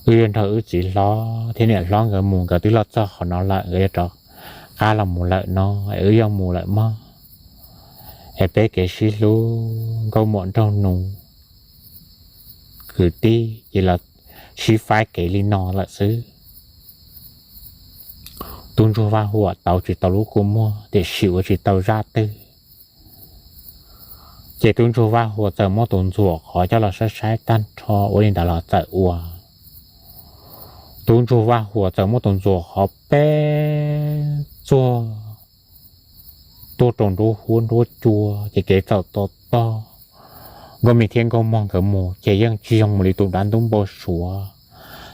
Wb yuav nrog wb txiv hlob thiab niam hlob nkawd mus, nkawd twb los txog qhov no lawm, nkawd yuav rov qab los mus lawm no, es wb yuav mus lawm mog. Es peb kev sib hlub nkauj muam nraug nus kwv tij ces los sib faib kev li no lawm xwb. Tub ntsuag Vaj Huam tau tsis tau lub kua muag tiam sis ua tsis tau zaj twg. Ces tub ntsuag Vaj Huam txawm muab tus ntxuam qhov coj los saib saib tag nrho ua li ntawd los txawm ua. Tub ntsuag Vaj Huam txawm muab tus ntxuam qhov peb txuag tuaj rau nruab huab nruab cua ces kev txawm to tog. Nkauj Mig thiab Nkauj Mog nkawd mus ces yeej tsis zoo mus li tus dab ntub npau suav.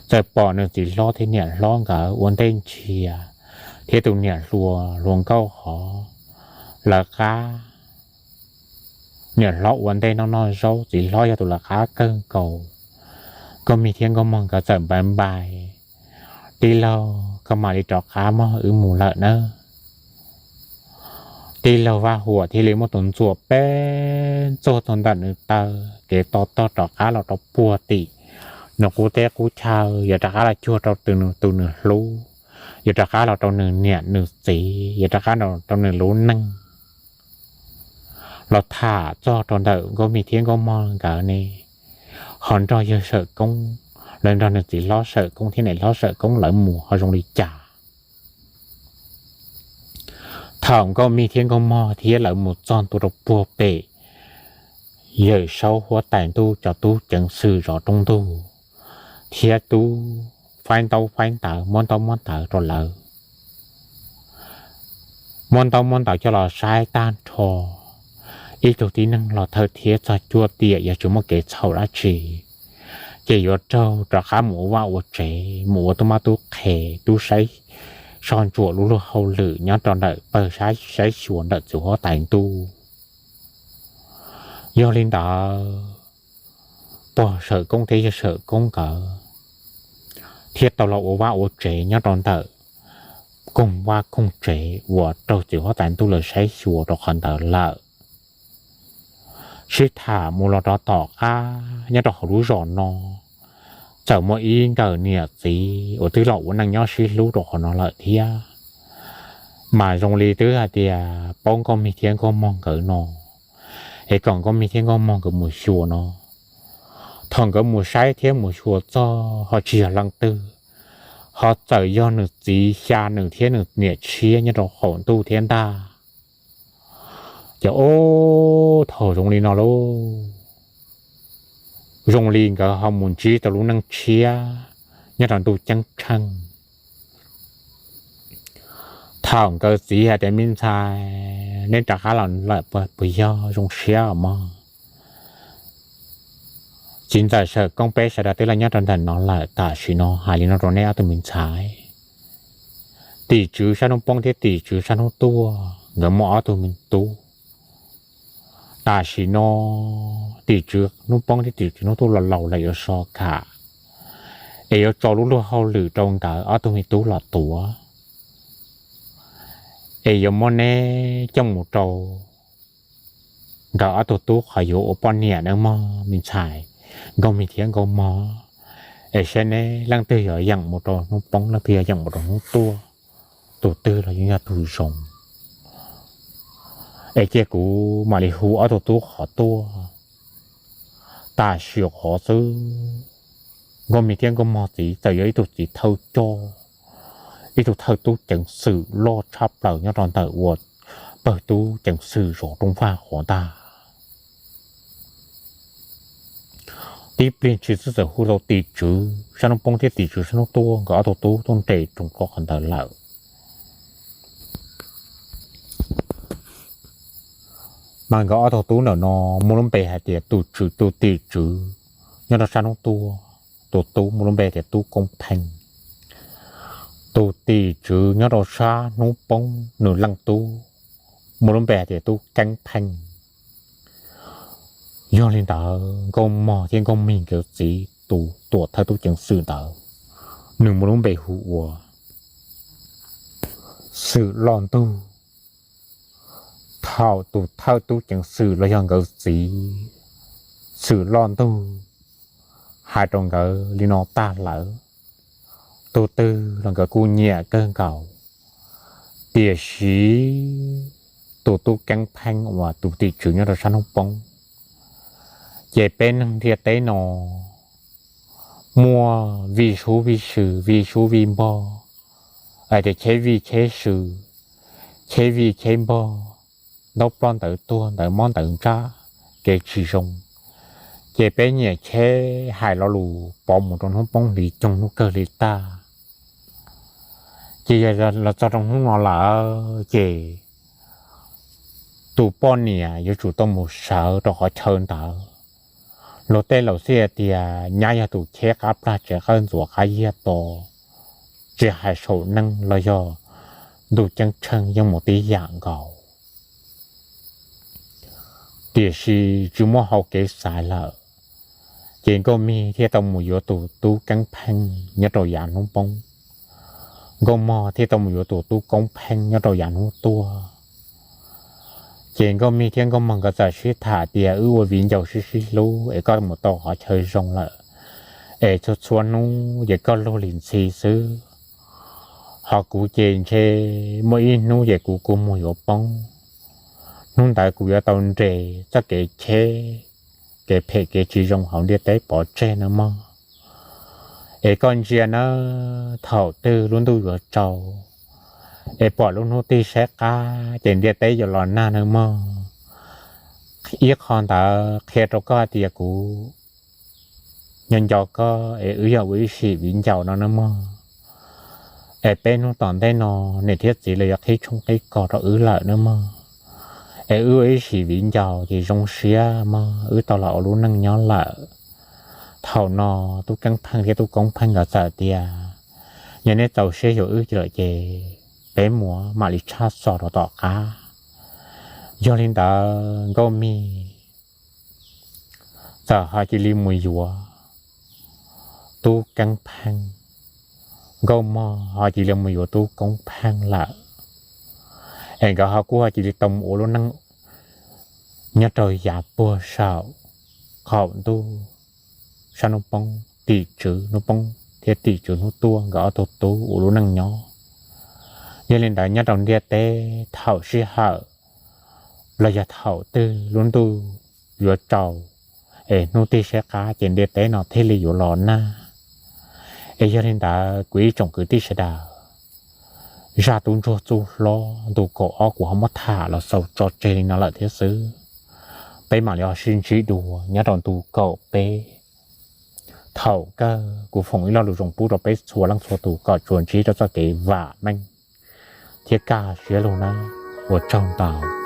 Txawm pom nws txiv hlob thiab niam hlob nkawd ua ntej nrhiav, thiab tus niam hluas hluas nkauj hov lawv qab. Niam hlob ua ntej noj noj zaub, txiv hlob yog tus lawv qab kawg nkaus. Nkauj Mig thiab Nkauj Mog nkawd txawm npais npais, Tij laug, koj mam li rov qab mog, wb mus lawm nawb. Tij laug Vaj Huam thiaj li muab tus ntxuam peb txuag tau ntawm nws taw, kev to tog rov qab los rau puag tim nws qub teb qub chaw, yuav rov qab los cuag rau tus nws hlub, yuav rov qab los rau nws niam nws txiv, yuav rov qab los rau nws lub neej. Los tham txog rau ntawm Nkauj Mig thiab Nkauj Mog nkawd ne, ho nrog yawg Sawm Koob, los nrog nws txiv hlob Sawm Koob thiab niam hlob Sawm Koob lawv mus ho zoo li cas. Thaum Nkauj Mig thiab Nkauj Mog thiab lawv mus txog ntua rau puag pem Yawm Saub huab tais ntuj cov tub ceev xwm zov rooj ntug thiab tub faib ntaub faib ntawv muab ntaub muab ntawv rau lawv, muab ntaub muab ntawv coj los saib tag nrho. Ib tug tib neeg los thawj thiab txog cuaj tiam yog tsis muaj kev txhaum dab tsi, ces yuav raug rov qab mus ua vaj ua tsev, mus ua tub mab tub qhe, tub saib soj ntsuam lub luag hauj lwm nyob rau ntawm pawg saib xyuas ntawm txiv huab tais ntuj. Yog li ntawd, pog Sawm Koob thiab yawg Sawm Koob nkawd thiaj tau los ua vaj ua tsev nyob rau ntawm koog vaj koog tsev uas raug txiv huab tais ntuj lawv saib xyuas rau qhov ntawd lawm. Sib tham mus los rov tom qab nyob rau hauv lub zos no, txawm muaj ib nkawm niam txiv uas twb los ua neej nyob sib hlub rau qhov no lawm thiab, mas zoo li twb hais tias paub Nkauj Mig thiab Nkauj Mog nkawd no, es kom Nkauj Mig thiab Nkauj Mog nkawd mus xyuas no. Thaum nkawd mus saib thiab mus xyuas txog ho tsis yog leej twg, ho txawm yog nws txiv xya nws thiab nws niam tshiab nyob rau qaum ntuj thiab ntag. Ces ub, thaum zoo li no lauj, zoo li nkawd ho mus ntsib tau lub neej tshiab nyob rau ntuj ceeb tsheej. Thaum nkawd txiv hais tias, Me ntxhais, neb rov qab los lawm puas yog zoo siab mog? Txiv ntxawm Sawm Koob peb sawv daws twb los nyob rau ntawm no lawm, tam sim no hais li no rau neb ob tug me ntxhais, tim tswv sab hnub poob thiab tim tswv sab hnub tuaj nkawd muaj ob tug me tub. Tam sim no tim tswv hnub poob thiab tim tswv hnub tuaj los laus lawm yuav so kam, es yuav tso lub luag hauj lwm rau nkawd ob tug me tub los tuav, es yuav muab neb coj mus rau nkawd ob tug tub qhov yuav ua poj niam nawb mog me ntxhais Nkauj Mig thiab Nkauj Mog. Es saib neb leej twg yuav yeem mus rau hnub poob, leej twg yuav yeem mus rau hnub tuaj, tus twg los yeej yog tus zoo. Es cia kuv mam li hu ob tug tub qhov tuaj. Tam sim qhov xwb, Nkauj Mig thiab Nkauj Mog txiv txawm yog ib tug txiv thawj coj, ib tug thawj tub ceev xwm loj tshaj plaws nyob rau ntawm uas pawg tub ceev xwm zos Rooj Vaj qhov ntag. Tib pliag ntshis xwb txawm hu tau tim tswv sab hnub poob thiab tim tswv sab hnub tuaj nkawd ob tug tub tuaj nres roos rau qhov ntawd lawm. Mas nkawd ob tug tub ntawm no muaj lub npe hais tias tus tswv, tus tim tswv nyob rau sab hnub tuaj, tus tub muaj lub npe tias Tub Koob Pheej. Tus tim tswv nyob rau sab hnub poob nws leej tub muaj lub npe hais tias Tub Keeb Pheej. Yog li ntawd Nkauj Mog thiab Nkauj Mig nkawd txiv tus tuam thawj tub ceev xwm ntawd, nws muaj lub npe hu ua Xwm Loj Ntug. Thaum tus thawj tub ceev xwm los yog nkawd txiv Xwm Loj Ntug hais rau nkawd li no tag lawm, tus twg los nkawd kuj nyiam kawg nkaus. Tiam sis tus Tub Keeb Pheej uas tus tim tswv nyob rau sab hnub poob, ces peb neeg ntiaj teb no muaj vij sub vij sw, vij sub vij npog, hais tias cheb vij cheb sw, cheb vij cheb npog, ntaub ploj ntawv tuag, ntawv mob ntawv ntsab, kev tsis zoo. Ces peb nyiam cheb hais lo lus pov mus rau hnub poob hli coog hnub kawg li tag. Ces yog los txog rau hnub no lawm ces tus poj niam yuav tsum tau mus sawv rau qhov chaw ntawd. Luag tej laus xij hais tias nyab yog tus cheb qab plag tsev qawj ntxuav qab yiag to, tsis hais saum neej los yog ntuj ceeb tsheej yeej mus tib yam nkaus. Tiam sis tsis muaj hau kev xaiv lawm, ces Nkauj Mig thiaj tau mus yuav tus Tub Keeb Pheej nyob rau yav hnub poob, Nkauj Mog thiaj tau mus yuav tus Tub Koob Pheej nyob rau yav hnub tuaj. Ces Nkauj Mig thiab Nkauj Mog nkawd txawm sib tham tias wb ua viv ncaus sib sib hlub es koj mus tau qhov chaw zoo lawm, es txhua txhua hnub ces koj luag li ntxhi xwb, ho kuv ces ntshe muaj ib hnub ces kuv kua muag yuav poob. Hnub ntawd kuv yuav tau nres txoj kev cheb, kev phem kev tsis zoo hauv ntiaj teb pov tseg nawb mog. Es koj ntsia nawb, thaum twg lub ntuj yuav tsaus, es pom lub hnub tig saib qab ces ntiaj teb yuav los nag nawb mog. Ib qho ntawd qhia rau koj hais tias kuv nco nco koj es wb yog ua ib sim viv ncaus no nawb mog. Es peb hnub tom ntej no niam thiab txiv lawv yuav qhib tshoob qhib kos rau wb lawm nawb mog. Es wb ua ib sim viv ncaus ces zoo siab mog, wb tau los ua lub neej nyob lawm. Thaum no Tub Keeb Pheej thiab Tub Koob Pheej nkawd txawm tias, yog neb txaus siab yuav wb lawm ces peb mus mam li tshaj xov rau tom qab. Yog li ntawd Nkauj Mog txawm ho cia li mus yuav Tub Keeb Pheej, Nkauj Mog ho cia li mus yuav Tub Koob Pheej lawm. Es nkawd ho kuj ho cia li tau mus ua lub neej nyob rau yav puag saum qaum ntuj sab hnub poob tim tswv hnub poob thiab tim tswv hnub tuaj nkawd ob tug tub ua lub neej nyob. Yog li ntawd nyob rau ntiaj teb thaum sij hawm los yog thaum twg lub ntuj yuav tsaus es hnub tig saib qab ces ntiaj teb no thiaj li yuav los nag. Es yog li ntawd kuv ib tsoom kwv tij sawv daws, zaj tub ntsuag txuj hlob ntu kaum ob kuv ho muab tham los xaus tso tseg li no lawm thiab xwb. Peb mam li ho sib ntsib dua nyob rau ntu kaum peb. Thaum kawg kuv foom ib lo lus zoo pub rau peb txhua leej txhua tus kom tsuas ntsib rau txoj kev vam meej thiab kaj siab lug nawb. Ua tsaug ntau.